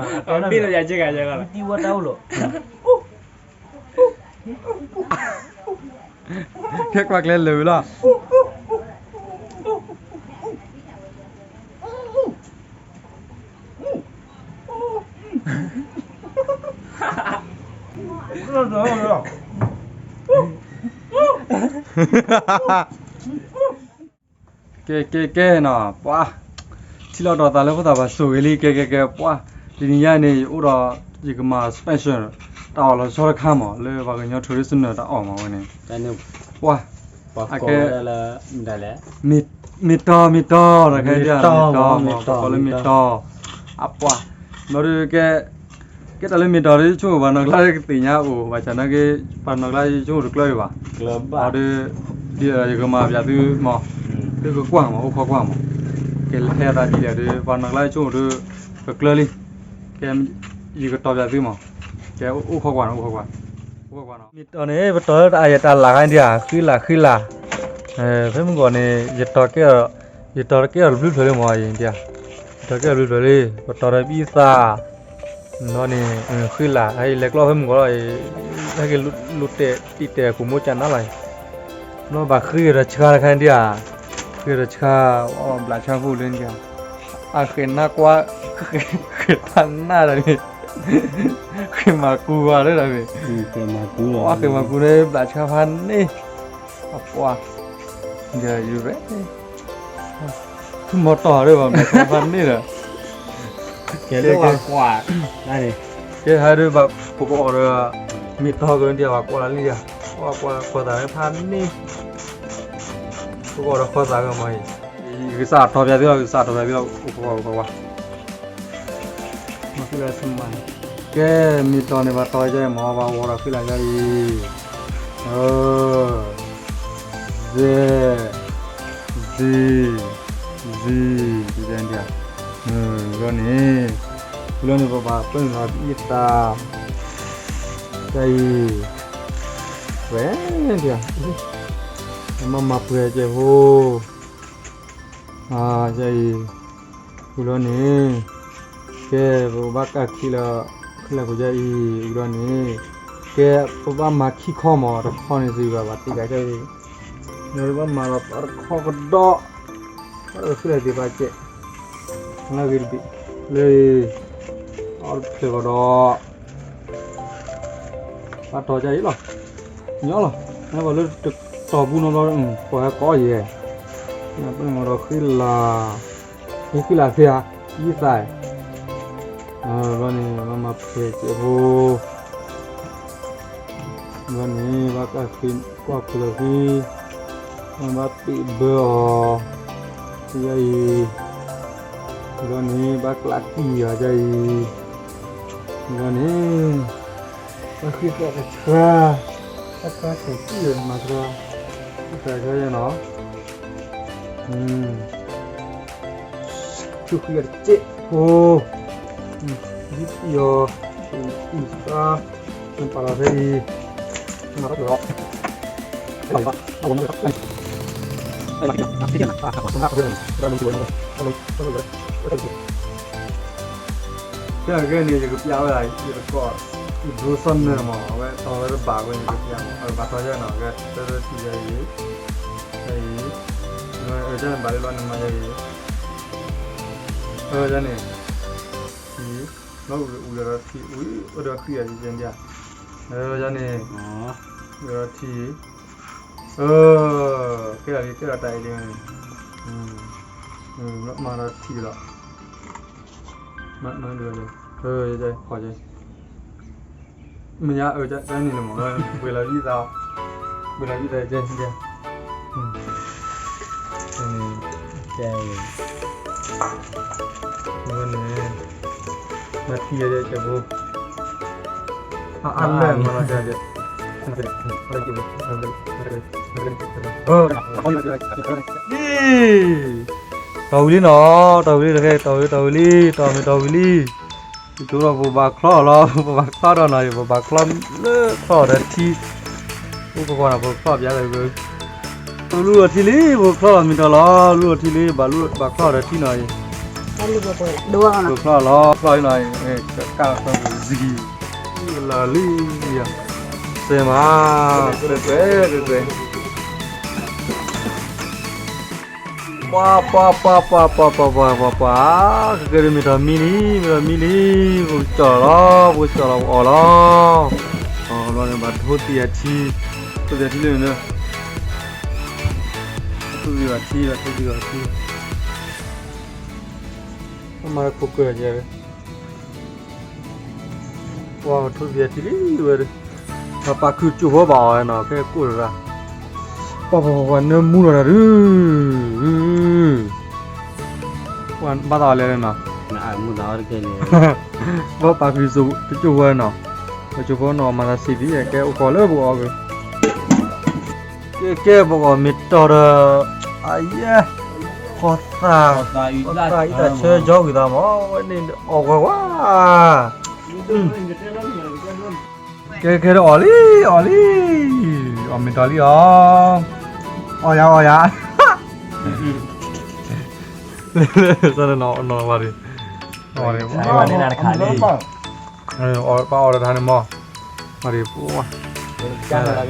မ့ၢ်လီၤယၤကဲဂၤယဲလီၤ, တံဝဲတၢ်အိၣ်လီၤ, ခဲကွၢ်ကျဲလၢာ်ဝံၤလီၤ. ကဲ ကဲ ကဲနီၤ ပှၤ ထံၣ်လိာ်ဒီးသးလၢဖိသၣ်ပှၤစိၤဂ့ၤလံ ကဲ ကဲ ကဲ ပှၤ တနံၤညါန့ၣ် ယအိၣ်ဒီး ယကမၤ special တၢ်အီၣ်လီၤဆီတခါမး လၢပှၤကညီ traditional တၢ်အီၣ်မးဝဲန့ၣ် ပှၤ အကဲ မ့ၢ်တီၤ မ့ၢ်တီၤ တခါ မ့ၢ်တီၤ မ့ၢ်တီၤ ပှၤကိးလၢမ့ၢ်တီၤ အပှၤ ဘျီဒုးကဲ ကဲတၢ်လၢမ့ၢ်တီၤဒ်ဆိ ပှၤနီၢ်ကျါကသ့ၣ်ညါအိၣ် ဘၣ်ဆၣ်နာ်က့ ပှၤနီၢ်ကျါဆိတကျၢဒံးဘၣ်, အီၤဒုး ဒ်ယကမၤပၠးသုမး, သုကကွၢ်မး အိၣ်ခိးကွၢ်မး, ကဲဟဲသးဒ်လဲၣ်ဒုး ပှၤနီၢ်ကျါဆိဒုး ကကျၢလံ, ကဲ ယကတီၤပၠးသုမး, ကဲအိၣ်ခိးကွၢ်နီၤ အိၣ်ခိးကွၢ်, မ့ၢ်တီၤန့ၣ် ပတီၤလၢတၢ်အါယတၢ်လၢ်ခါဒံးဧါ ဃံလၢ်ဃံလၢ်, ဖဲမုၢ်ဂီၤန့ၣ် ယတီၤကဲအီၤ ယတီၤကဲအီၤတဘျုးဖျၢၣ်လံမးအံၤဒံးဧါ, ယတီၤကဲအီၤတဘျုးဖျၢၣ်လံ ပတီၤဒီးဘံသး နီၢ်န့ၣ် ဃံလၢ် ဟဲယလဲၤကျီဖဲမုၢ်ဂီၤလီၤ, ဟဲက့ၤလူၤတဲာ်တံၢ်တဲာ်အကိာ်မိၢ်ကၢ်နါလီၤ, နီၢ်ဘၣ်ဃ့ဒီးဆှါတခါဒံးဧါ, ဃ့ဒီးဆှါ အီၣ်ဘျးဆှါဖိလၢဒံးဧါ, အဃဲးနါကွၢ် ဃဲးတၢ်နါဒီးန့ၣ် ဃဲးမၤကူဝဲလၢဒီးန့ၣ်, အဃဲးမၤကူန့ၣ် ဘျးဆှါဖးန့ၣ်, အပှၤ ယ ဖုမီၤတီၤဒ်ဘၣ် ဘျးဆှါဖးန့ၣ်ဒီး, ကဲလၢကွၢ်, ကဲဟဲဒ်ဘၣ် ပကအီၣ်ဒီး မ့ၢ်တီၤကဒံးဘၣ် ကွၢ်လၢလံယၤ, ကွၢ်ကွၢ်ဃီသးလၢဖးန့ၣ်, ပကအီၣ်ဒီးဃီသးကမီၤအံၤ, ယကစးထီၣ်ပၠးသုလီၤ ယကစးထီၣ်ပၠးသုလီၤ အိၣ်ခိးကွၢ် အိၣ်ခိးကွၢ် ကဲ မ့ၢ်တီၤန့ၣ် ဘၣ်တီၤယၤအံၤမး ဘၣ်ဝီၤဒီးဃံလၢ်ယၤအံၤ, စဲး, စံ, စံ, ဒ်န့ၣ်, လီၤန့ၣ်, လီၤန့ၣ် ပဘၣ်ပၢၢ်နုာ်လီၤဒ်အံၤသး, ယၤအံၤ, ဝဲ, မၤမၤပှဲၤကဲဖိ ယၤအံၤ, ဝံၤလီၤန့ၣ်, ကဲ ပဘၣ်ကးခံလၢ ခံလၢခိၣ်ယၤအံၤ ဝံၤလီၤန့ၣ်, ကဲ ပဘၣ်မၤခံခီမး တခီန့ၣ်စံးဘၣ် ဘၣ်တ့ၢ်ကးယၤအံၤ, ပဘၣ်မၤလီၤပတခီကဒီး, ပတဃံလၢ်သ့ၣ်တဖၣ်ကဲ, လၢဂ့ၤတဘ့ၣ်, လၢ အီၣ်တဖျၢၣ်ကဒီး ဘၣ်တီၤယၤအံၤလီၤ, ညီလီၤ, နပှၤလၢတတီၤပူနီတဘျီ, ပှၤဟဲကိးယဲၢ်, ပမၤဒီးဃံလၢ်, ဃံလၢ်သ့ဧါ, ယံသး, ဘျီန့ၣ် မၤမၤပှဲၤကဲဖိ, ဘျီန့ၣ် ဘၣ်ကးဃံကွၢ်ဖျၢၣ်ဃံ, ဘၣ်ပ့ၢ်ဘၢအီၤ, ယၤအံၤ, ဘျီန့ၣ် ဘၣ်ကျးတံၢ်အီၤယၤအံၤ, ဘျီန့ၣ် ဘၣ်ဃ့သးတဆှါ, ဘၣ်ဆှါဆဲးတံၢ်မၤဆှါ, ဃ့သးတဆှါယဲနီၤ, ဆူဃံအီၤတစဲးဖိ, ဒ်အံၤအီၤ, အံၤသး, ပာ်လီၤဖဲအံၤ, ဖဲအဂ့ၢ်န့ၣ် ယကပျးဝဲဒၣ် ယတကိး ယဒိးစီနၢၤမး အဝဲတီၤဝဲတဘၣ်ဝဲ ယကပျးမး အဘၣ်တီၤယဲနီၤ ကဲတၢ်တထံၣ်ယဲအံၤ, အံၤ, အၢ ယဲန့ၣ် ဘၣ်လၢလီၤနမၤယဲအံၤ, အၢ ယဲန့ၣ်, အံၤ, လီၤအုးဒီးထံ အုးဒီးဃံအံၤ ယဲန့ၣ်, အၢ ယဲန့ၣ်, အုးဒီးထံ, အၢ, ကဲလီၤလံ ကဲလီၤတၢ်အံၤလံ, မၤဒီးထံလီၤ, မၤဒီး, အၢ ယဲ ဖီၣ်ယဲ, မ့ၢ်ညါ အၢ တၢ်န့ၣ်လီၤမး ပှ့ၤလီၤယံသး, ပှ့ၤလီၤယံသး ယဲ ယဲ, န့ၣ်, ယဲ, န့ၣ်, မၤထံယဲ ယဲ ကဲဘိ, အါအါလၢမၤလီၤယဲ ယဲ တီၢ်ဝံၤလံနီၤ, တီၢ်ဝံၤလံတခါ, တီၢ်ဝံၤ တီၢ်ဝံၤလံ, တီၢ်မ့ၢ်တီၢ်ဝံၤလံ, ယတိၢ်ဒီးပဘၣ်ချီလီၤ, ပဘၣ်ချီဒီးနီၤ, ပဘၣ်ချီလၢချီဒီးထံ, အိၣ်ကကွၢ်နီၤ ပချီပျါလၢ, လူၤအီၤထံလံ ပချီလီၤမ့ၢ်တီၢ်လီၤ, လူၤအီၤထံလံ ဘၣ်ချီဒီးထံနီၤအံၤ, ဒိၣ်ဖျီၣ်လီၤ ဖျီၣ်အံၤနီၤ, ကၢ်လီၤသီပူၤ စံၣ်ကံၣ် လီၤလံ, စဲမး, တွဲတွဲတွဲတွဲ, ပှၤပှၤပှၤပှၤပှၤပှၤပှၤပှၤပှၤ, ကကဲဒ်မ့ၢ်ထီၣ်မံလံ မ့ၢ်ထီၣ်မံလံ, ပကကၠီၣ်လီၤ ပကကၠီၣ်လီၤ ပအီၣ်လီၤ, အီၣ်လီၤန့ၣ် ဘၣ်ထိသံအထံ, ထိသံအထံလၢန့ၣ်, ထိသံဘၣ်ထံ ဘၣ်ထိသံဘၣ်ထံ, မၤခိၣ်ကၢယဲၢ် ပှၤထိသံအထံလံဝဲ, ပှၤပာ်ခုၣ်ကၠိၣ်ဖိဘၣ်အီၤနီၤ ခဲကိၣ်တရၣ်, ပှၤပှၤပှၤပှၤနၢမူလီၤတၢ်ဒုး, ပှၤဘၣ်သးအီၤလဲၣ်နီၤ, ပှၤပာ်ခုၣ်ကၠိၣ်ဖိနီၤ, ပကၠိၣ်ဖိနီၤ မၤသးစံးဒ်ယဲၢ် ကဲအိၣ်ကီးလၢပကအီၣ်က့ၤ ကဲကဲပကအီၣ်မ့ၢ်တီၢ်ဒီး, အယဲၢ်, ဃီသး, ဃီသးအံၤတၢ်ဆၢကၠီဝံၤသးမး ဝဲန့ၣ်အီၣ်ကွၢ်ကွၢ်, ကဲကဲဒီးအီၣ်လံ, အီၣ်လံ, အီၣ်မ့ၢ်တီၢ်လံအီၤ, အီၣ်ယၤအီၣ်ယၤ, နီၤနီၤဝဲဒၣ်, ပှၤအီၣ်ဒီးတၢ်န့ၣ်မး, အီၣ်ဒီးပှၤ, ကၢ်ဟၢလီၤ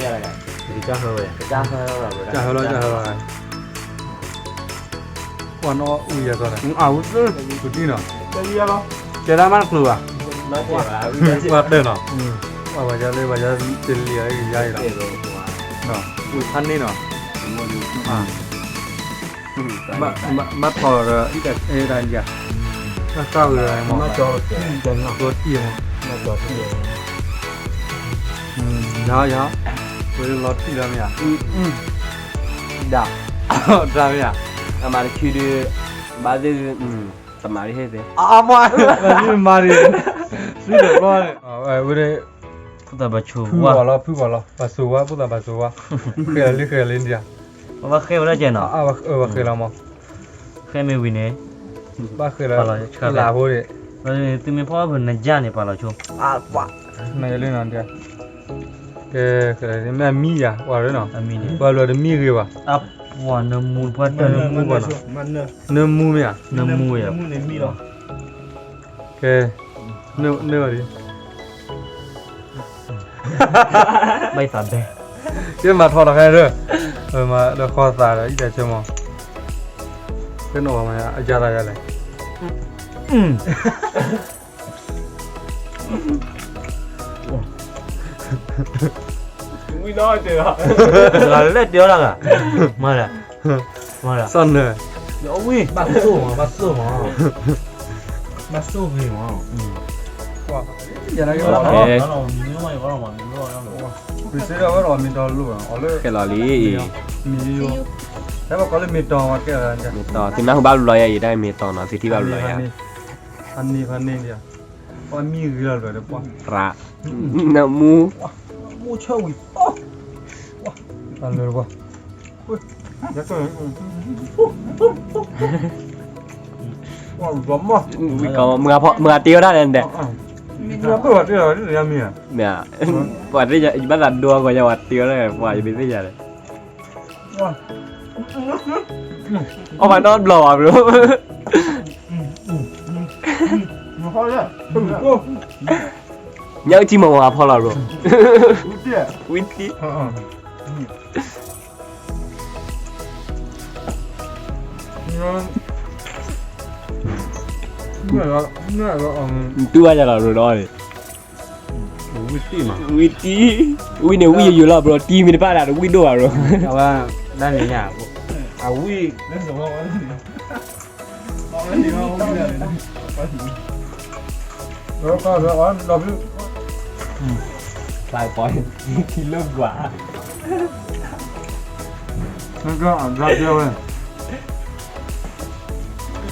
ကၢ်ဟၢလီၤ, ပှၤနီၣ်အူယၤသီန့ၣ်, အဝဲသ့ၣ်, ကဲဒၣ်မးတချုးဘၣ်, ပှၤတဲနီၤ, ပှၤဘၣ်ယါလၢဘၣ်ယါတလံၤအံၤယါအံၤလီၤ, ဖးန့ၢ်နီၤ, ဘၣ်ထီၣ်ဒီး အံၤတၢ်အံၤတၢ်, ဘၣ်ဃးဝဲဒီးမး, ယၤယၤ, ဝဲလီၤတံၢ်လီၤမ့ၢ်ဧါ, ဒၣ်, ဒၣ်မ့ၢ်ဧါ, အမၤတဆံဒုး, ဘၣ်သ့ၣ်, တမၤဒ်ဟဲသ့, အမၤ, မၤဒ်, စံးဒီးဘျီန့ၣ်, ဝဲဒၣ်, ဖုသးဘၣ်ဆိၣ်ဝါ, ဖုဂီၤလီၤ ဖုဂီၤလီၤ ဘၣ်ဆိၣ်ဝါ ဖုသးဘၣ်ဆိၣ်ဝါ, ဃဲလီၤလံဃဲလီၤလံဒ်ဧါ, ဘၣ်ဃဲဝဲဒၣ်ကဲနီၤ, ဘၣ်ဃဲလီၤမး, ဃဲမ့ၢ်ဝံၤန့ၣ်, ဘၣ်ဃဲလီၤ, လၢဖိဒၣ်, သုမ့ၢ်ဖီအီၣ်ဖုနယါန့ၣ် ပာ်လီၤဆိ, နလၢနီၤ, ကဲ, မ့ၢ်အမံယၤ ပှၤရၢနီၤ, ပှၤဘျီတမံဂ့ၤဘၣ်, ပှၤနၢမူတပှၢ်တၢၢ်နၢမူဘၣ်နီၤ, နၢမူမ့ၢ်ဧါ, နၢမူယၤ, ကဲ, နၢဘၣ်ဒံး, ဘၣ်သးဘဲ, ကဲမၤထီၣ်တခါဒီး, မၤဒီးဃီသးဒီး အံၤတၢ်ဆၢမး, ကဲနီၣ်ဘၣ်မး အယါသးယါလဲၣ် ဝံၤဒီးတဲ, လဲၤတဲအီၤတဂၤ, မၤလဲၣ်, မၤလဲၣ်, စီၤနၢၤ, ဝံၤ, ဘၣ်သိၣ်မး ဘၣ်သိၣ်မး, ဘၣ်သိၣ်ဂ့ၤမး, ယၤနကဲ, ပစ့ဒီးဝဲဒီးမ့ၢ်ဒီလိၣ်, ခဲလီၤလံ, မ့ၢ်ယိယိ, ဟဲဘၣ်ကီးလၢမ့ၢ်တီၤဝဲကဲ, မ့ၢ်တီၤ သုနၢ်ဟူဘၣ်ဘျီယၤအံၤ တၢ်မ့ၢ်တီၤနီၤ သုထံၣ်ဘၣ်ဘျီယၤ, ဖးန့ၢ်ဖးန့ၢ်ဒံး, ပှၤမံဂ့ၤလီၤဘျီဒီးပှၤ, နၢမူ, မူဆၢဝံၤ, တၢ်လၢပှၤ, မုၢ်ဂၤတ့ဝဲဒၣ်လဲၣ်, မ့ၢ်, ပှၤတ့ယဘၣ်သးဒိအဂီၢ်ယဝဲတ့ဝဲဒၣ် ပှၤယမ့ၢ်သ့ၣ်ညါလဲၣ်, အီၣ်ဘၣ်နီတဘျီဘၣ်ဘျီ, ညၣ်အုၣ်ထံမၤဝဲဖီလီၤဘျီ, ဝံၤတံၢ် တူၢ်ဘၣ်ယၤလီၤဘျီဒီး, ဝံၤတံၢ်, ဝံၤန့ၣ် ဝံၤယိယိလီၤဘျီ, တံၢ်မ့ၢ်တဘၣ်ဒၣ် တဝံၣ်ဒိၣ်ဘၣ်ဘျီ, အဝဲ, ဒၣ်န့ၣ်ညါ, အဝံၣ် ဖျါပီ, ထံလၢကွၢ်, နကအဒၣ်တဲဝဲ,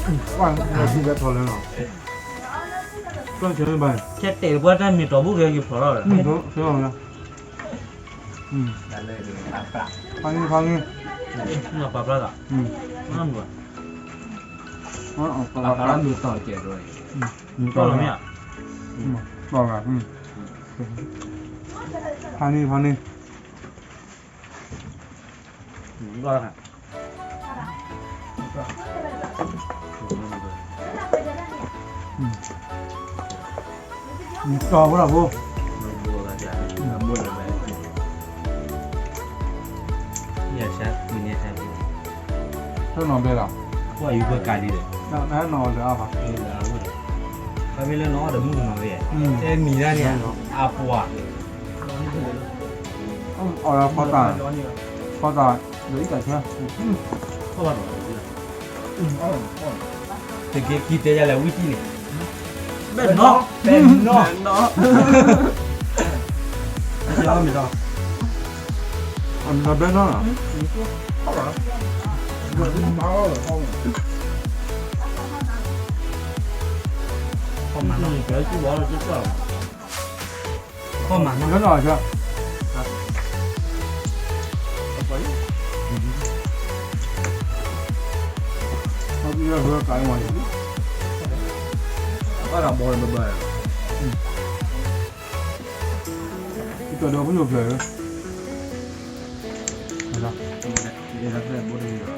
ပှၤထီၣ်လၢနီၤ, ကဲတဲာ်ပှၤတၢ်မ့ၢ်တီၢ်ဘူးကဲက့ၤဖျိးထီၣ်လၢ, ဖျိးလၢ, ဖးန့ၢ် ဖးန့ၢ်, ပာ်ဖျါသး, ပာ်ဖျါမ့ၢ်တီၢ်ကဲးဒိၣ်, တီၢ်လီၤမ့ၢ်ဧါ, ဖးန့ၢ် ဖးန့ၢ်, ဘၣ်, ဘၣ်, ကၠီဝဲဒၣ်ဖိ, ဆၢနီၤဘဲလီၤ, နီၤလၢအါဘၣ်, ဖဲမ့ၢ်လၢနီၤဒီးမုၣ်ကနီၤဝဲ, တဲမံၤဒၣ်န့ၣ်, အပှၤ, အီၤဖီသၣ်, ဖီသၣ်, ဒီးအံၤတၢ်ဆၢ, တက့ၢ်ခံတဲယၤလဲၣ်ဝံတံၢ်န့ၣ်, ဘဲၣ်နီၣ်, ဘဲၣ်နီၣ်, အမ့ၢ်ဘဲၣ်နီၣ်လီၤ, ခီမၤနီၣ်, ခီမၤနီၣ်, ဘၣ်ဒီးဘီလၢဘၣ်, ကၠီဒီးဖုယိၣ်ဖျၢၣ်, ကၠီဖုယိၣ်ဖျၢၣ်, နဟးပူၤ နီၢ်ရၣ်နီၢ်, နီၢ်ရၣ်လီၤ,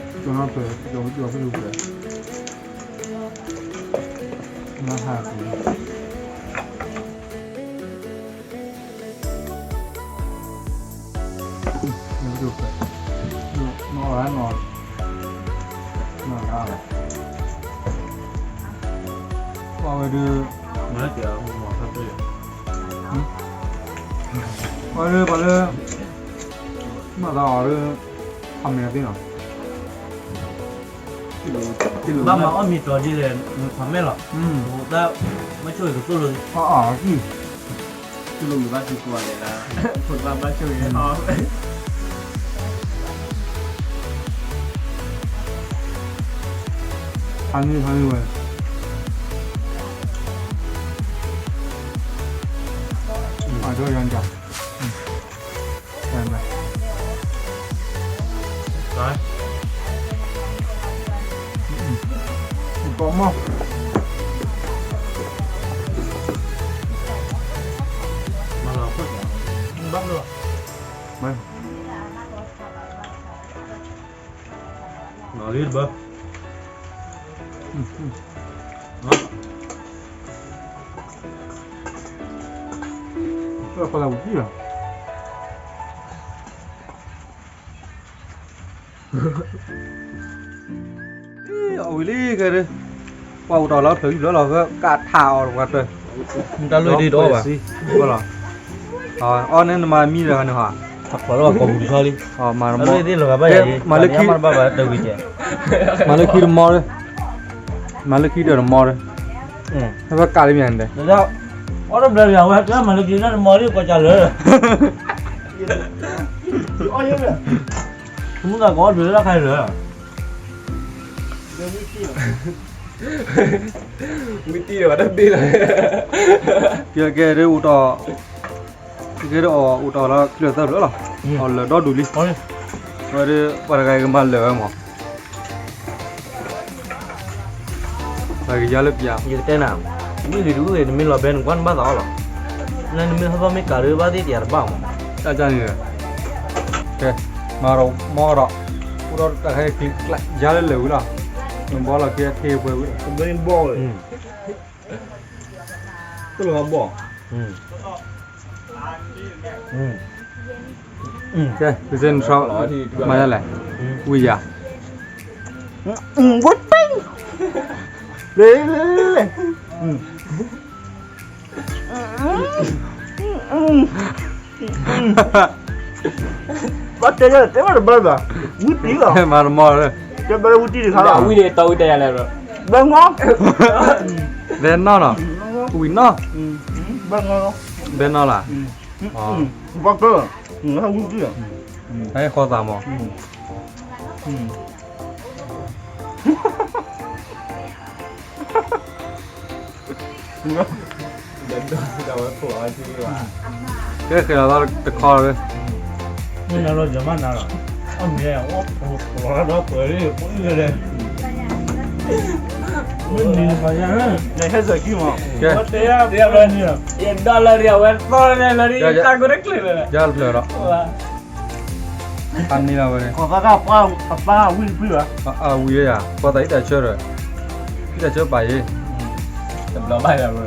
ကွၢ်ဝဲဒုး, ကွၢ်ဒုးပှၤလၢ, မၤသးအီၤဒုး, အမဲာ်သ့ၣ်နီၤ ဘၣ်မၤအီၣ်မံၤတီၤဒ်လဲၣ်, မ့ၢ်လီၤ, မ့ၢ်ဆိၣ်ဂ့ၤကသိၣ်လိၤ, အီၣ်အီၣ်, ဘၣ်ဆိၣ်ဂ့ၤ, ဖးန့ၢ်ဖးန့ၢ်ဝဲ, အဒိယၤန့ၣ်, ကီမီၢ်, လီၤလံတဘၢ, ကီၢ်လၢဝံၤလီၤ. အဝံၤလံခဲဒၣ်, ပှၤအိၣ်တ့ၢ်လီၤဖျၢၣ်ယံၤလီၤလီၤ ကးထးအီၤတပှၤတၢၢ်, မတၤလိၣ်ဒ်ဒီးဘၣ်, အီၣ်န့ၣ်နမၤမံဒီးန့ၣ်ဟါ, မၤလၢခံတမီၢ်, မၤလၢခံတမီၢ်ဒီး, မၤလၢခံတၢၢ်တမီၢ်ဒီး, ဖဲကးလံမ့ၢ်န့ၣ်, အီၣ်တဘျီယၤဝဲ မၤလၢခံတမီၢ်ဒီး ကီၢ်ကၢ်လၢာ် မုၢ်သးကီးဒုးလၢခါလၢာ်, ဝံတံၢ်ဒီးဘၣ်တဘ့ၣ်လီၤ, ကဲကဲဒ်အိၣ်တီၢ်, ကဲဒ်အိၣ်တီၢ်လၢချၢၣ်သၢဖျၢၣ်လီၤ, အီၣ်လၢာ်ဒီဒူၣ်လံ, ဝဲဒ်ပှၤတဂၤကမၤလၢာ်ဝဲမး ပကယါလၢပျၢ်, ယကတဲနၤ, ဝံလံၤတဝံဂ့ၤ နမ့ၢ်လီၤဘဲနကွၢ်နဘၣ်သးအီၤလီၤ, လၢနမ့ၢ်ဟီၣ်ဘၣ်မ့ၢ်ကးဒုးဘၣ်သ့ၣ်တယၤတဘၣ်မး, တၢ်န့ၣ်, ကဲ, မၤဒီးမီၢ်ဒီး, အိၣ်ဒီးတၢ်ခဲအံၤကျဲးယါလၢလၢာ်ဝံၤလီၤ, နဘီလီၤက့ၤထံပှဲၤဝံၤ, တဘီဘီ, တလီၤဘီ ကဲ, ကစ့နထီ, မၤဒ်လဲၣ်, ဝံယၤ, ဝဲတပၢ်, လဲၤလဲၤလဲၤလဲၤ, ဘၣ်တဲယၤတဲဘၣ်တဘၣ်ဘၣ်, ဝံတံၢ်လီၤ, မၤတမီၢ်လၢ, တဲဘၣ်လၢဝံတံၢ်တခါလီၤ, ဝံန့ၣ်တီဝံတဲယၤလဲၣ်, ဘဲနီၢ်နီၢ်, ဝံနီၢ်, ဘဲနီၢ်လီၤ ဘၣ်ကၢ, ဝံတံၢ်လီၤ, တၢ်ဟဲဃီသးမး, ကဲဃဲၤလီၤသးတခီလီၤ, မ့ၢ်နၤလီၤယမၤနၤလီၤ, အမ့ၢ်အိၣ်ဖှိၣ်လီၤဒီးပှဲၤလံ ပှဲၤလံ, မ့ၢ်နၤလီၤယမၤနၤလီၤ, နဟဲစၢၤခံမး, ကဲ, ယဒီလၢရံအဝဲသီလၢရံ တၢ်ကရၢကျၢၤလၢ, ယါတဖျၢၣ်ဒီး, ဖးန့ၢ်လီၤဝဲန့ၣ်, အပၢ်ဝံတဖုဘၣ်, အဝံယၤ, ပှၤသးဟံးတၢ်ဆၢဒီး, ဟံးတၢ်ဆၢပာ်ယဲ, တဘျီဘၣ်ယၤဘၣ်,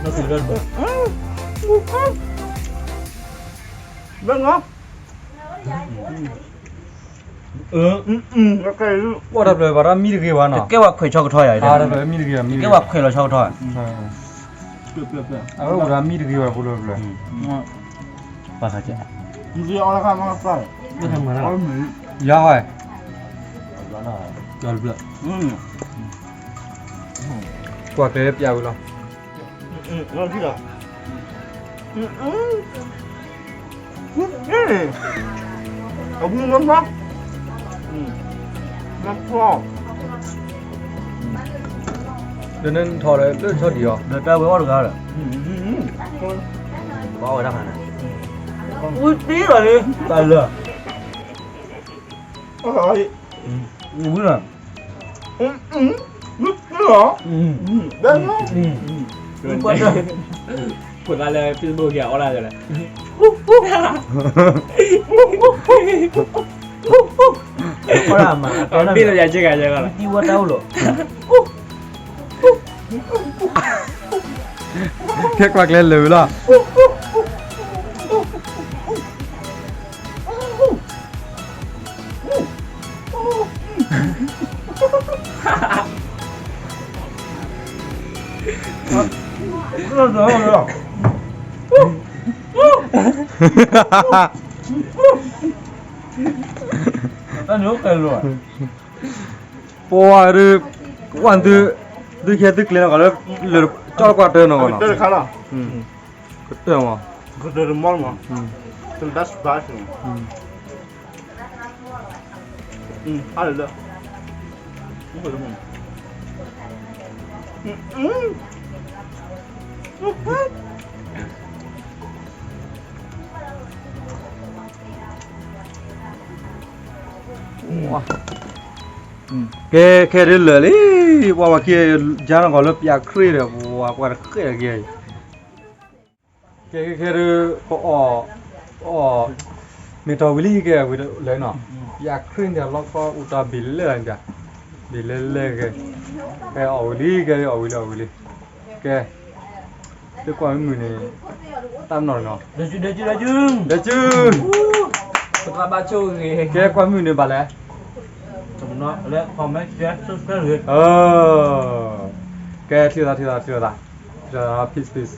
ဘၣ်နီၤ, ကွၢ်တၢ်ဖျၢၣ်ဘၣ်ဒီးမံတဂ့ၤဘၣ်နီၤ, တကဲဝဲခွဲးဆီကထီယၤ, တကဲဝဲခွဲးလီၤဆီကထီ, အဝဲအိၣ်ဒီးမံတဂ့ၤဘၣ်ဖိလၢဖျၢၣ်, ယၤဟဲ, ကွၢ်ကျဲပျးဝံၤလီၤ, ဒီးနထီၣ်ဒီး လၢဆီဒံးအီၤ, ဒီးတၢ်ဝဲအီၣ်တဂၤဒီး, ဘၣ်ဝဲဒၣ်ဖးန့ၣ်, ဝံၤတ့ၢ်လီၤလံ, တၢ်လၢာ်, ဝံၤလီၤ, ကွၢ်တၢ်, ခိၣ်သးလၢ Facebook က့ၤအီၣ်လၢ်လၢ်, အီၣ်လၢ်မး, တံၤဝဲတၢ်အိၣ်လီၤ, ခဲကွၢ်ကျဲလၢာ်လီၤ. ပှၤဒုး, ဝဲသု, သုခဲသုကျဲၤနီၢ်ကီၢ်လၢ, လၢကၠီကွၢ်တၢၢ်နီၢ်ကီၢ်နီၤ, ကတၢၢ်မး, ကတၢၢ်တမီၢ်မး, တဘၣ်စဘၣ်, အါလၢလၢ, ကဲခဲဒုးလၢာ်လံ, ပှၤဝဲခံ, ယါနီၢ်ကီၢ်လၢပျးခရံာ်ဒီး ပှၤပှၤတဃဲၣ်တဂ့ၤ, ကဲခဲခဲဒုး, ပအီၣ်, ပအီၣ်, မ့ၢ်တီၢ်ဝံၤလံကဲဝံၤလၢနီၤ, ပျးခရံာ်န့ၣ်လီၤခီအူတီၢ်ဘ့ၣ်လဲၣ်, ဘ့ၣ်လဲၣ်လဲၣ်ကဲ, ကဲအီၣ်ဝံၤလံကဲအီၣ်ဝံၤလံအီၣ်ဝံၤလံ, ကဲ, သုကွၢ်မုၢ်မုၢ်န့ၣ်, တၢ်မနီၤနီၤ, ဒဲကၠူ, ဒဲကၠူ, ကဲကွၢ်မုၢ်န့ၣ်ဘၣ်လဲၣ်, ကဲထံၣ်သးထံၣ်သးထံၣ်သး, peace peace.